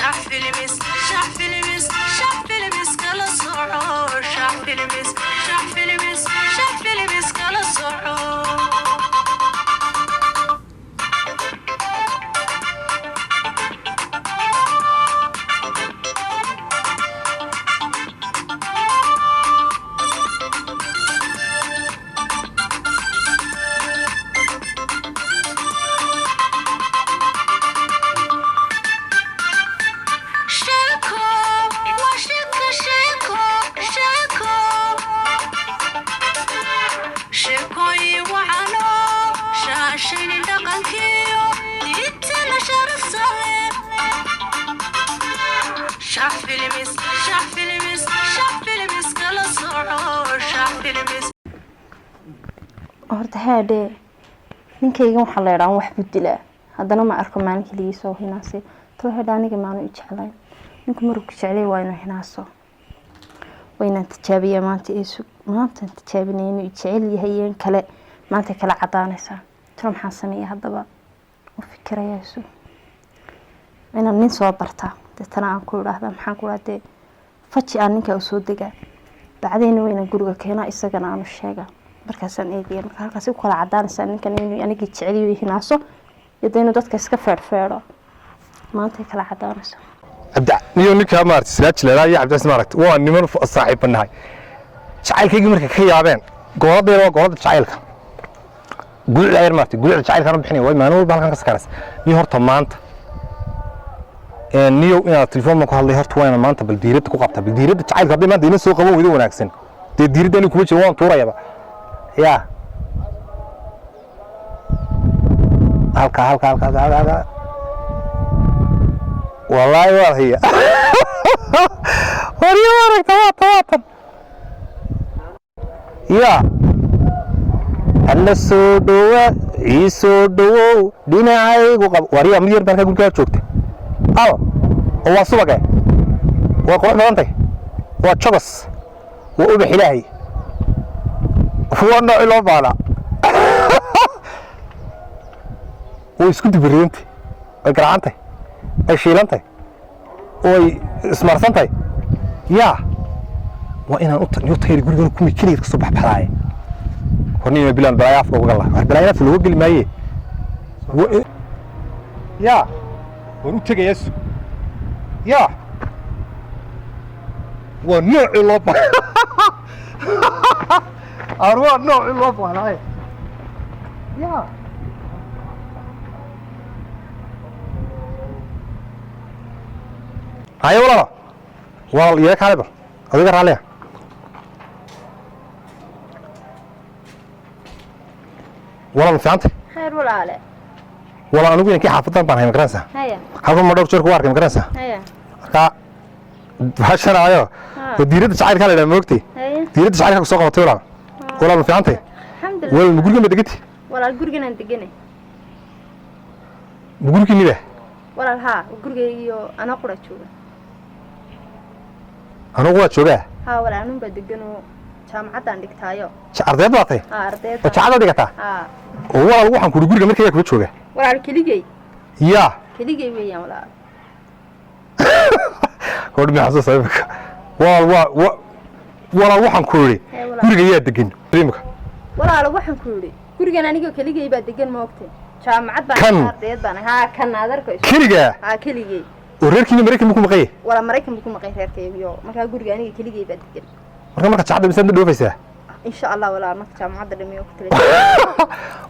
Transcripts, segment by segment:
Shax Films, Shax Films, Shax Films kala soco. Shax Films, Shax Films, Shax Films kala soco. Sheeko waa sheeko, sheeko, sheeko, sheekooyin wacano shaashaynin dhaqankiyo diintana sharafta leh. Shax Films, Shax Films, Shax Films kala soco. Shax Films. Horta haadhee, ninkaygan waxaa la idhaa wax buu dilaa, haddana ma arko maalin keligiisoo hinaasay. Talo hedha, aniga maanu i jeclayn. Ninku maruu ku jeclay waa inuu hinaaso. Waa inaan tijaabiya maanta. Iisu maantaan tijaabinaya inuu i jecel yahay iyo in kale. Maanta kala cadaanaysaa. Talo maxaan sameeya haddaba? U fikirayaa isu inaan nin soo bartaa, deetana aan ku idhaahda, maxaan ku idhaha dee, faji aan ninkaa usoo degaa. Bacdayna waa inaan guriga keenaa, isagana aanu sheegaa. Markaasaan eegaya marka halkaasi ku kala cadaanaysaa ninkan inuu anigii jeceliyo hinaaso iyo dee inuu dadka iska feedhfeedho. Maantay kala cadaanaysaa. Cabdi niyo, ninka maaragtay Siraaj leedaa iyo Cabdicaziz, maaragtay, waa niman saaxiibanahay. Jacaylkaygii markay ka yaabeen, gooladayda waa goolada jacaylka, gulucda yar, maaragtay, gulucda jacaylkaan u bixinaya. Way maalin walba halkan ka sakaraysa. Niyo, horta maanta niyow inaad telefoon baan ku hadlay. Horta waa inaan maanta bal diiradda ku qabtaa, bal diiradda jacaylka. Hadday maanta ina soo qaban weydo wanaagsan, dee diiradda anigu kuma jiro, waan tuurayaba. Yaa halka halka halka halka halka, wallaahi waan haya. Waryo, aragta, waa tawaatan ya alla. Soo dhowa, ii soo dhowow, dhinacaygu qab. Warya, mid yar baan ka gurigaa joogta al oo waa subage, waa qurux badantay, waa jogos, waa ubax ilaahay, waa nooci loo baanaa. Way isku dibiriyantay, way garacantay, way shiilantay, way ismarsantahay. Yaa waa inaan u tayri gurigan kumi keligeed kasoo baxbaxdaaye. Hornima bilaan balaayo afka uga galla. War balaayo afka looga geli maaye. Yaa waan u tegayaa su. Yaa waa noocii loo ba ar, waa noocii loo baahnaaye. Yaa haye, walaalo, walaal, iyaga kaale bal adiga raalliya. Walaal, fiicantay? Khayr, walaale. Walaal, anigu inankii xaafadan baan hay, ma garanaysaa? Haya. Halkan ma dhowr jeer kugu arkay, ma garanaysaa? Haya. Marka baashanaayo oo diiradda jacaylkaa la idhaha, moogtay? Haya. Diiradda jacaylkaa ku soo qabatay. Walaal, walaal, ma fiicantay? Alxamdulilah. Walaal, ma gurigan ba degantay? Walaal, gurigan aan deganay. Ma gurigiinniba? Walaal, haa, gurigaygiyo anaa qura jooga. Anugu waa joogaa. Haa walaal, anun baa deganoo jaamacaddaan dhigtaayo. Ardayd baa tahay? Haa, ardayd. Oo jaacada dhigataa? Haa. Oo walaal, waxaan kuhi guriga markaygaa kula jooga? Walaal, keligey. Yaa. Keligey weeyaan, walaal. Gabadh ma xasuusa imika? Walaal, waa walaal, waxaan ku idhi Hee, walaal. Guriga yaa degan imika? Walaalo, waxaan ku yidhi gurigan anigoo keligey baa degan, moogtay? Jaamacad baan Kan? Ardayd baan, haa, kan aad arkayso. Keligaa? Haa, keligey. Oo reerkiina Maraykan buu ku maqan yahay? Walaal, Maraykan buu ku maqay reerkaygiyo, markaa guriga aniga keligey baa degan. Marka jaacada misaad ma dhoofaysaa? Insha Allah walaal, marka jaamacadda dhamiyo ku tala.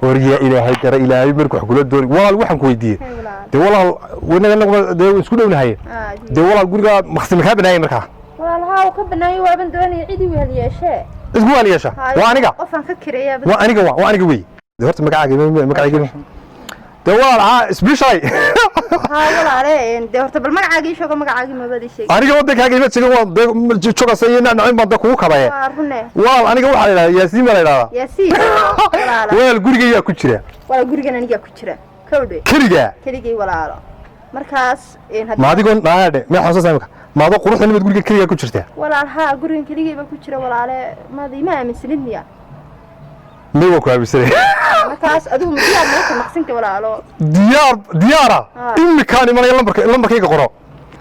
War yaa ilaahay gara, ilaahay marka wax kula dooni. Walaal, waxaan ku weydiiyey, Hee, walaal. dee walaal, wanaga anaguna dee waan isku dhownahay. Haa. Dee walaal, guriga maqsin makaa banaayay markaa? Walaal, haa, uu ka banaayay. Waaban doonaya cidii wehel yeeshee. Isku waal yeesha. Waa aniga. Qofaan ka kireeyaa. Waa aniga, waa aniga wey. Dee horta magacaaga, magacayga dee walaal, haa, isbishalay. Haa walaale, dee horta bal magacaagii sheego, magacaagii mabad ii sheegi. Aniga waddankaaga ima jirin, waa dee jogasa iyo nacnacin baan dee kugu kabaye. Waa rune. Walaal, aniga waxaa la idhahdaa Yaasiin baa la idhahdaa. Yaasiin walaala. Walaal, guriga yaa ku jira? Walaal, gurigan anigaa ku jira, kowdhe. Keligaa? Keligay walaalo, markaas Ma adigoo naadhe ma xasuusaa imika? Ma adoo quruxda nimad guriga keligaa ku jirtaa? Walaal, haa, gurigan keligay baa ku jira walaale. Maad ima aaminsanid miya? May, waan ku aaminsanay. Markaas adigu ma diyaar moogta maqsinka, walaalo? Diyaar, diyaara. Ah. Imikaan imanaya, lambarka, lambarkayga qoro.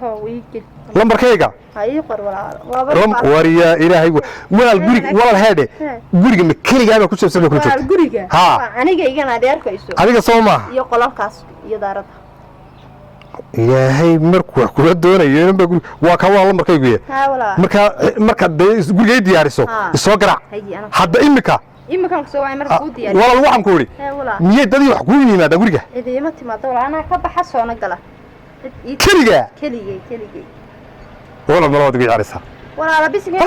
Hoo wiigel. Lambarkayga. Ha ii qor walaal, waaba Wariya ilaahay, walaal guriga, walaal heedhe, guriga ma keligaa baa ku saabsan kula walaal joogta? Guriga. Haa. Waa aniga igan aad arkayso. Adiga soo maaha? Iyo qolalkaas iyo daaradda. Ilaahay markuu wax kula doonayo inanba guri waa ka waa lambarkaygu yahay. Haa walaal. Markaa markaad dee gurigay diyaariso, isoo garaac. Haye, ana hadda imika. Imikan kusoo wacay marka kuu diyaariyo. Walaal, waxaan ku idhi, Hee walaal. miyay dadii wax kugu yimaadaan guriga? Cid iima timaado walaal, anaa ka baxa soona gala. Cid ii Keligaa? Keligay, keligay. Walaal, mala waad igu ciyaaraysaa. Walaala, bisinka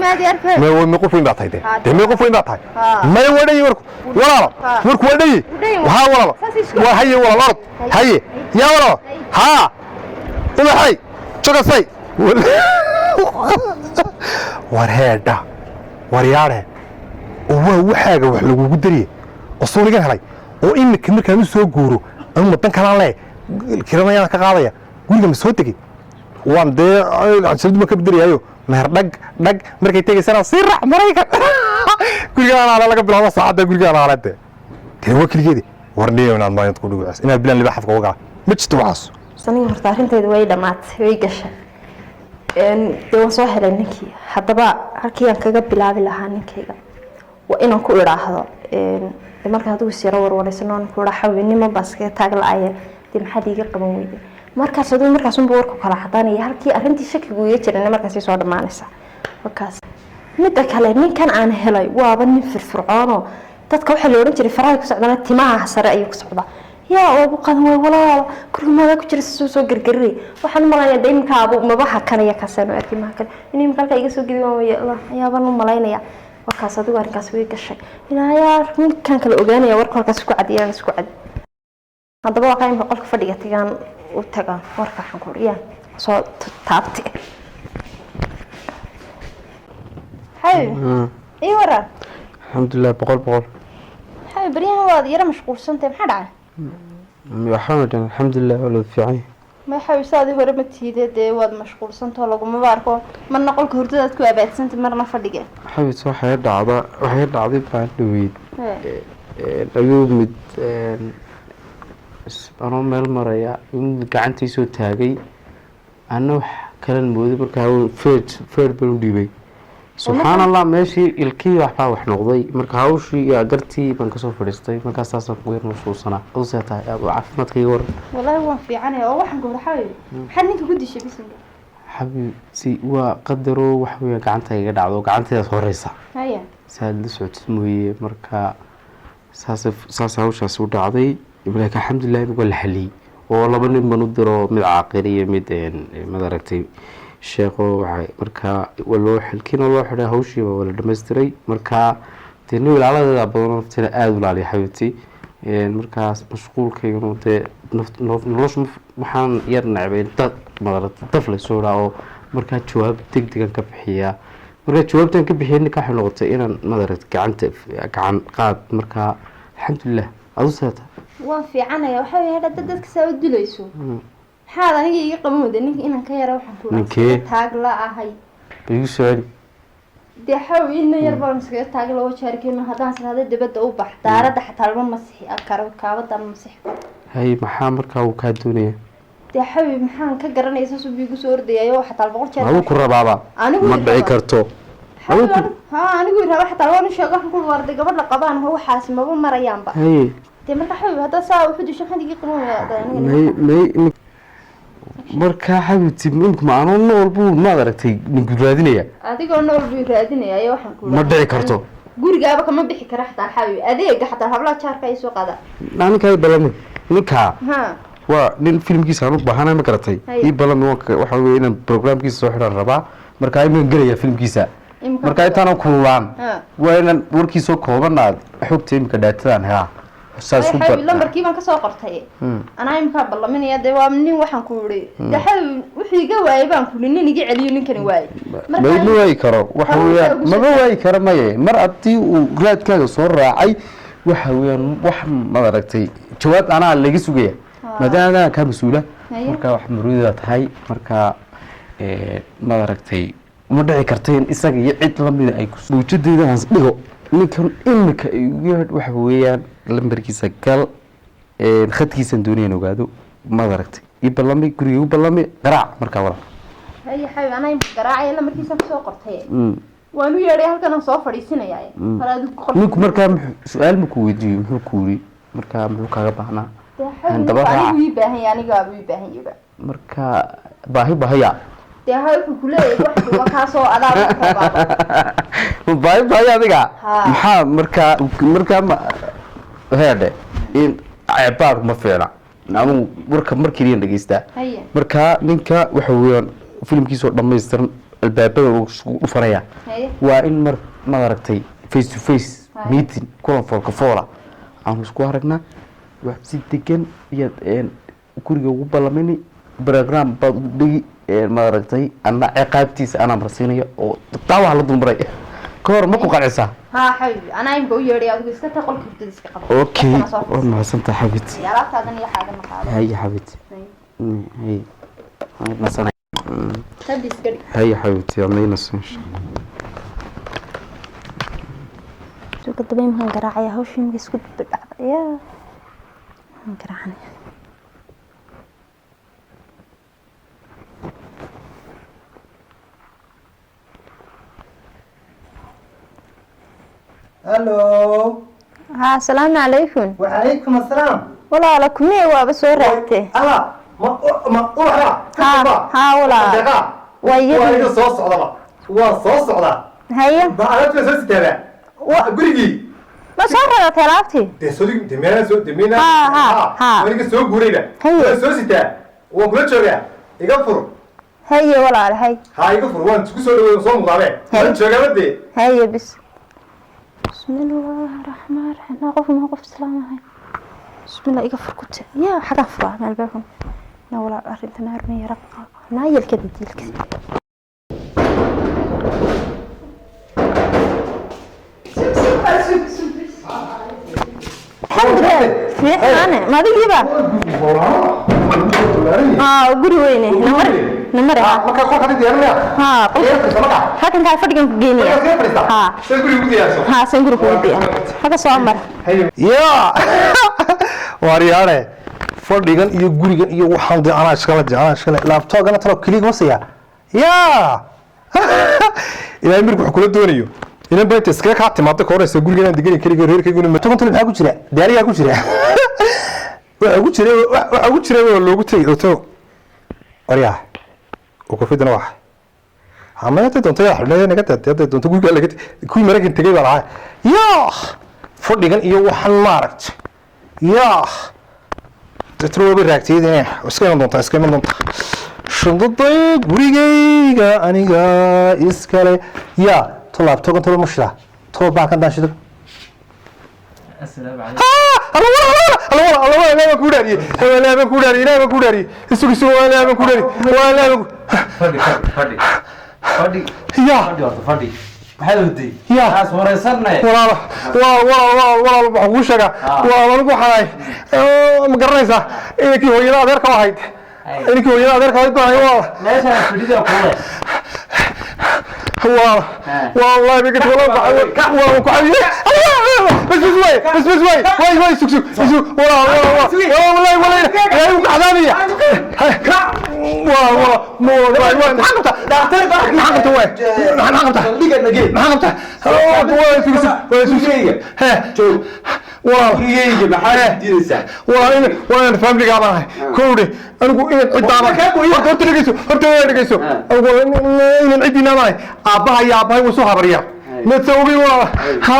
maadi arkay. May qof weyn baa tahay dee. Dee may qof weyn baa tahay. Haa. May waa dhayi warku, walaalo. Haa. Warku waa dhayi. Dhayi. Haa walaalo. Saas isku- Waa haye walaal, orod. Haye yaa walaalo. Haa, ubaxay jogasay. War heedha, war yaadhe, oo waa waxaaga wax lagugu dariye oo suuligan helay oo imika markaan u soo guuro anu wadan kalaan le kiramayaan ka qaadaya guriga ma soo degay, waan dee cabdi ka bedelayaayo meher dhag dhag markay tegaysana sii raac Maraykan. Guriga alaale laga bilaabo saacadda guriga alaale dee waa keligeedi. War niyo, inaad maalinta ku dhugucaas inaad bilaan liba xafka uga gala ma jirto waxaas. Aniga horta arrintayda way dhammaatay, way gashay. Dee waan soo helay ninkii. Haddaba halkii aan kaga bilaabi lahaa ninkayga waa inaan ku idhaahdo, dee marka adigu is yaro warwareysano aan ku idhaa, xawi niman baa iskaga taag la-aya, dee maxaad iiga qaban weyday? Markaas adigu markaas unba warku kala cadaanaya halkii arrintii shakigu iga jirana markaasay soo dhammaanaysa markaas. Midda kale, ninkan aan helay waaba nin firfircoonoo dadka waxaa la odhan jiray faraha ku socdana timaha sare ayuu ku socdaa. Yaa oobu qadan way walaalo, guriga maadaa ku jira soo soo gargarinay. Waxaan u malaynayaa de iminka abu maba hakanaya kaasaan arki maha kale in iminka halkaa iga soo gedi waan waya ayaabaan u malaynaya. Warkaas adigu arrinkaas way gashay ilaayaa ninkan kale ogaanaya warka halkaas ku cad iyaan isku cad. Haddaba waa kaa imika qolka fadhiga tagaan u tagaan warka waxaan ku yaa soo taabte. Xabiib, ii waran. Alxamdulilah, boqol boqol. Xabiib, baryahan waad yara mashquulsantahay, maxaa dhacay? Waxaan dhan alxamdulilah, waa loo fiican yahay. Ma xabiib, saadii hore ma tiide, dee waad mashquulsantao lagumaba arko, marna qolka hurdadaad ku abaadsantay, marna fadhiga. Xabis, waxay dhacda, waxay dhacday baan dhaweyd ayuu mid anoo meel maraya mid gacantiisoo taagay, anna wax kalan mooday, markaa feer feer baan u dhiibay. Subxaan Allah, meeshii ilkihii waxbaa wax noqday. Marka hawshii iyo gartii baan kasoo fadhiistay, markaas saasaan kugu yar mashquulsanaa. Aduu tahay caafimaadkayga waran? Wallaahi waan fiicanaya. Oo waxaan ku xabiib, maxaad ninka ku dishay bisinka? Xabiibti, waa qadaro, wax weya gacanta iga dhacdo, gacanteedaas horeysa. Saad la socotid mooye. Marka saas saas hawshaasi u dhacday, laakiin alxamdulilah imika waa la xaliyey oo laba nin baan u diro, mid caaqil iyo mid mad aragtay sheekho. Waxay marka waa loo xilkiina loo xidhay, hawshiiba waa la dhamaystiray. Marka dee nin ilaaladeeda badan oo nafteena aada u ilaaliya xabiibti. Markaas mashquulkayganu dee nolosha waxaan yar necbay dad madaragtay daf laysoo idhaa oo markaa jawaab deg degan ka bixiyaa. Markaa jawaabtan ka bixiyay ninka waxay noqotay inaan madaragtay gacanta gacan qaad. Markaa alxamdulilah, adu seeta? Waan fiicanaya. Waxaa weeye hadda dadka saa u dilayso, maxaad aniga iga qaban weyday ninka inaan ka yara waxaan ku Ninkee? taag la ahay. Igu soo celi. Dee xaw ina yar baan iskaga taag la wajaarkeeno, haddaan siraada dibadda u bax, daaradda xataa lama masixi karo, kaabada ma masixi karo. Hay, maxaa markaa uu kaa doonaya? Dee xawi, maxaan ka garanaya? Saasuu biigu soo ordayayo xataa 100 jeer. Aduu ku rabaaba. Anigu ma i dhici rabaa. karto. Xawi, adigu ku- ha, anigu i raba, xataa waan u sheego, waxaan ku warday gabadha qabaan ho, waxaasi maba marayaanba. Haye. Dee marka xawi, haddaa saa wuxuu disho, maxaad iga qaban weydaa aniga? May may markaa xabibti, imika ma anoo nool buu maad aragtay ninku raadinaya? Adigoo nool buu raadinaya ayo waxaan ku Ma dhici karto. Gurigaaba kama bixi kara xataa xawi, adeega xataa hablaha jaarka ay soo qaada. Ninkaa ii balami, ninkaa. Ha. Waa nin filmkiisa aan u baahanay, ma garatay? Haye. Ii balami, waxa weye inaan programkiisa soo xidhaan rabaa. Markaa iminkan gelaya filmkiisa. Imika? Markaa intaanan kululaan Ha. waa inaan warkiisoo koobanaad xogta imika dhaatadaan helaa saas ku xawi, lambarkii baan kasoo qortay, anaa imkaa ballaminaya. Dee waa nin waxaan ku iri, dee xawi wuxuu iga waayay baan ku iri nin iga celiyo ninkani waayay. Ma ma waayi karo waxa Hawsha weeyaan ugu soo mama waayi karo maye. Mar haddii uu raadkaaga soo raacay, waxa weeyaan wax maad aragtay jawaab anaa laga sugaya maadaama anaa kaa mas-uula. Haye. Marka wax murugada tahay, marka maad aragtay ma dhici karta in isaga iyo cid lamida ay ku mawjadeeda aan dhigo ninkan imika igu yeedh. Waxa weeyaan lambarkiisa gal, khadkiisaan doonayaan ogaado, maad aragtay. Ii ballami, guriga igu ballami, qaraac markaa walaal. Haye xabiib, anaa imka garaacaya, lamarkiisa kusoo qortay. Waan u yeedhay, halkan aan soo fadhiisinayaa hal adigu qol. Ninku markaa su-aal maku weydiiyo? Muxuu ku yiri markaa? Muxuu kaaga baahnaa? Dee xabiib, daba ninku raaca. Anigu ii baahan yahay, anigaaba ii baahan yahay. Marka baahi baahaya. Dee ha, wuxuu ku leeyahay wax waa kaasoo adaa rabaaba. Baahi baahi adiga. Ha. Maxaa markaa ma heedhe in ceebaarku ma fiicna. Anugu warka markiian dhegeystaa. Haye. Markaa ninka waxa weeyaan filimkiisoo dhammaystiran albaabada uu isugu dhufanaya. Haye. Waa in mar maad aragtay face to face Haye. meeting, kulan foolka foola aanu isku aragnaa, wax si degan iyaad guriga ugu ballamini, program baad u dhigi, maad aragtay, ana ciqaabtiisa anaa marsiinaya oo daawaha la dulmaray ka hor. Ma ku qancisaa? Ha xabiib, anaa imka u yeedhay, adigu iska tag, qolka hurdada iska qabo. Okay. Halkan aan soo Waad mahadsantahay xabibti. fadhiisanayaa. Alaabtaadan iyo xaagan ma qaado. Haye xabibti. Haye. Haye. Waan nasanay. Hadda iska dhig. Haye xabibti, adna ii naso insha Allah. Suuqa dambe imkaan garaacaya, hawsha imika isku dhacda yaa waan garaacanaya. Hallo. Haa, asalaamu calaykum. وعليكم السلام. Walaala, kumee waaba soo raagtee? الله ما ما ubaxa. Haa haa walaal, waa waa iyadu. iga soo socdaba, waa soo socdaa. Haye. Ma alaabta soo sitaaba gurigii? Ma soo raratay alaabtii? Dee soo dee meelaa soo dee meelaa. Ha, ha, ha. Waa iga soo guurayba. Haye. Waa soo sitaa, waan kula joogaa, iga fur. Haye walaal, hay. Ha, iga fur, waan isku soo dhaweey, soo muuqdaabe. Haye. Waan joogaa dee. Haye, bis bismillaahi raxmaan raxiim. Naa qof ma qof islaamahay? Bismillah, iga fur kute yaa xagaa furaa meel albaabkan. Na walaal, arrintan arrin yara naa yelkada diilkada. Alxamdulilah, fiicnaane madigiiba aa guri weyne namar namar. Markaa qolka diyaarinaya. Haa, qolka halkan kaa fadhigan ku geynaya. Haa. Sida guriga ugu diyaarso. Haa, san guri kugu diyaar, halka soo mar. Ya waaryaale, fadhigan iyo gurigan iyo waxaan de anaa iskala de anaa iskale laabtoogana talo keliga ma siiya. Ya Ilaahay markuu wax kula doonayo, inan baa inta iskaga kaa timaado ka horeysa gurigan aan deganay keliga reerkayguna ma toban talo maxaa ku jira? Daarigaa ku jira. Waxa ugu jira, waxa ugu jira waa loogu tegay oto waryaa oo kofidana wax ama inta doonto yaa xidhnay naga taatay hadday doonto guriga laga kuwii Maraykan tegay baa lahaa. Yaa fadhigan iyo waxaan maaragtay yaa Dadku way raagtayeen, iska iman doontaa, iska iman doontaa shandaday gurigayga aniga iskale. Yaa to laabtoogan talo ma shida to baa kan daan shido. Fadhi, fadhi, fadhi. Ya. Fadhi horta, fadhi. Maxaad waday? Ya. Maxaas wareysanay? Walaal, walaal, walaal, walaal, waxaan kuu sheegaa, walaal, anigu waxaan ahay, ma garanaysaa, inankii hooyada adeerka ahayd, inankii hooyada adeerka ahayd baan ahay, walaal. Meeshaan fadhida kule. Walaal, wallahi bigit, walaal, walaal, ku xabiye. Bas bas way, bas bas way way way, sug sug sug, walaal, walaal, walaal, wallahi wallahi ilaahay uu kacdaamaya. Walaal, walaal, wallahi way, maxaa qabtaa dhakhtar? Maxaa qabtaa way? Maxaa qabtaa? Maxaa qabtaa? Way, sug sug way, sug sug. He Joog. Walaal, Gurigeyga maxaad diidaysaa? Waa in waa in familiga baan ahay kowdhe. Anigu inaan ciddaaba horta, horta dhegeyso, horta waa dhegeyso. Anigu inaan ciddiina baan ahay. Aabbaha iyo aabbahay wuu soo habariyaa mid ogi waa ha.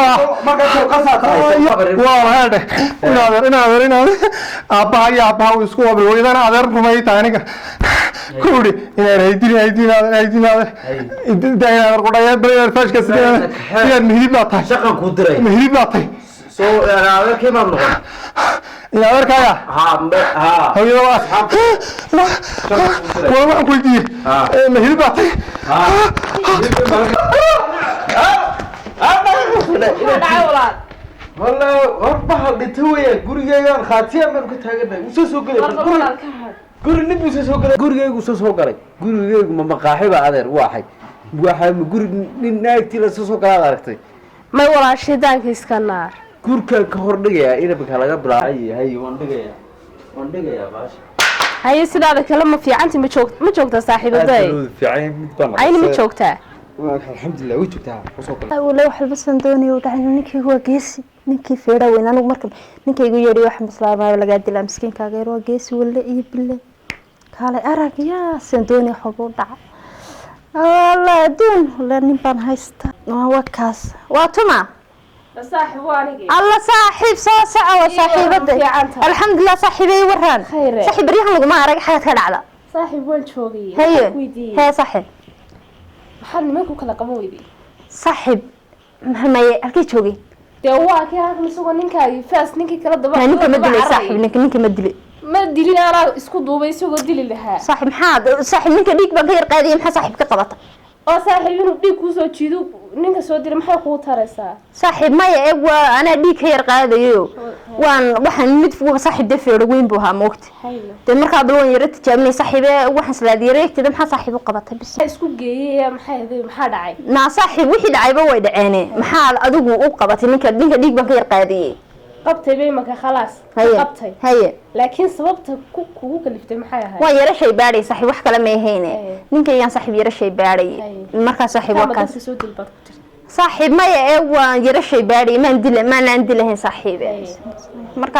Markaas oo qasaa tahay. Waa heedhe, inaadeer, inaadeer, inaadeer, aabbaha iyo aabbaha wuu isku habri, hooyadana adeer rumay tahay aniga kowdhe. Inaan haydin haydin adeer, haydin adeer, inaadeer qudhaya bal inaad faashka sidee inaad mihilib baa tahay. Shaqan kuu diray. Mihilib baa tahay. Soo adeerkay baad noqon. Inaadeerkaaga. Ha ha. Hooyada waa waa waxaan ku weydiiyey, ma hilib baa tahay? Dhacay walaal? Walla hor bahal dhinta weeyaan. Gurigeygaan khaatiyaan baanu ka taaganahay. Wuu soo soo gelay guri, guri nin buu soo soo galay gurigeygu, soo soo galay gurigeygu. Ma maqaaxi baa adeer? Waaxay waxaa ma guri nin naagtii la soo soo galaad aragtay? May walaal, shaydaanka iska naar. Gurkaan ka hor dhigayaa inabka laga bilaabay. Hay, waan dhigayaa, waan dhigayaa baasha. Haye, sidaada kale ma fiicanti? Ma joog, ma joogtaa saaxiibaday? Fiican, mid baan. Cayni ma joogtaa? Alxamdulilah, way joogtaa, kusoo kale. Wala wax walba san doonayo u dhacay. Ninkaygu waa geesi, ninkii feedha weyn. Anigu marka ninkaygu yeedhi wax maslaamayo lagaa dilaa. Miskiinkaaga yar waa geesi, walle iyo bille. Kaalay arag yaa san doonaya, wax walba u dhacay. Alla adduun, walla nin baan haystaa. Waa kaas, waa tuma. Saaxiib, waa anigii. Alla saaxiib, soo soco, waa saaxiibada. Fiican tahay. Alxamdulilah saaxiibey, waraan. Khayre. Saaxiib, baryahan laguma arag, xagaad ka dhacda? Saaxiib, waan joogay. Haye. Waxaan ku weydiiyey. Hee saaxiib. Maxaad nimanku kala qaban weyday? Saaxiib, maye, halkay joogay? Dee waa kii halkan isagoo ninkaagii faas ninkii kala daba Maa ninka ma daba dilay? cararayay. Saaxiib, ninka ma dilay. Ma dilin, anaa isku duubay isagoo dili lahaa. Saaxiib, maxaad saaxiib, ninka dhiig baan ka yar qaadaya, maxaa saaxiib ka qabata? Oo saaxiib, inuu dhiig kuusoo jiido ninka soo dilay maxay kuu taraysaa? Saaxiib, maya, ee waa anaa dhiig ka yar qaadayo. Waan waxaan mid saaxiib dee feero weyn buu ahaa, moogta. Haye. Dee markaa bal waan yaro tijaabinay saaxiib, ee waxaan islaad yareegteeda maxaa saaxiib u qabatay bis? Maxaa isku geeyey? Maxay ahayd? Maxaa dhacay? Naa saaxiib, wixii dhacayba way dhaceene, maxaa adigu u qabatay ninka? Ninka dhiig baan ka yar qaadayay. Qabtay bay marka, khalaas. Haye. Qabtay. Haye. Laakiin sababta ku kugu kaliftay maxay ahayd? Waan yaro shay baadhay saaxiib, wax kale ma ahayne. Haye. Ninkaygaan saaxiib yaro shay baadhay. Haye. Markaa saaxiib waa Kama kaas. Dadka soo dil baad ku jirta. Saaxiib, maya, ee waan yaro shay baadhay, maan dila, maanaan dilahayn saaxiib. Haye. Marka.